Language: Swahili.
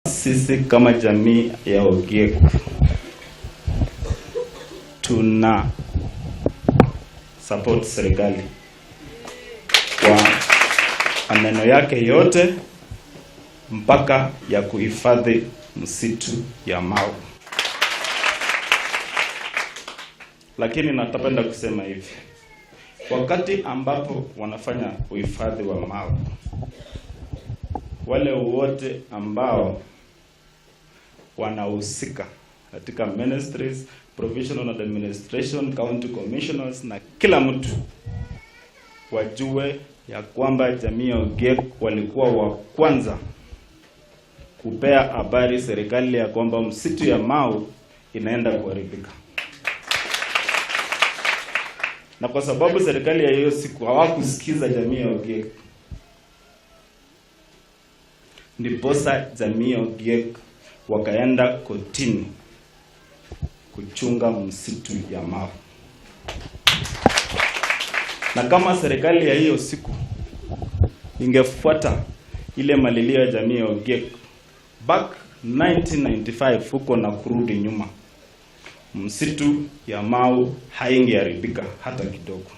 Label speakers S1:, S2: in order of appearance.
S1: Sisi kama jamii ya Ogiek tuna support serikali kwa maneno yake yote mpaka ya kuhifadhi msitu ya Mau. Lakini natapenda kusema hivi, wakati ambapo wanafanya uhifadhi wa Mau, wale wote ambao wanahusika katika ministries, provisional administration, county commissioners na kila mtu wajue ya kwamba jamii ya Ogiek walikuwa wa kwanza kupea habari serikali ya kwamba msitu ya Mau inaenda kuharibika. Na kwa sababu serikali ya hiyo siku hawakusikiza jamii ya Ogiek, ndiposa jamii ya Ogiek wakaenda kotini kuchunga msitu ya Mau. Na kama serikali ya hiyo siku ingefuata ile malilio ya jamii ya Ogiek back 1995 huko na kurudi nyuma, msitu ya Mau haingeharibika hata kidogo.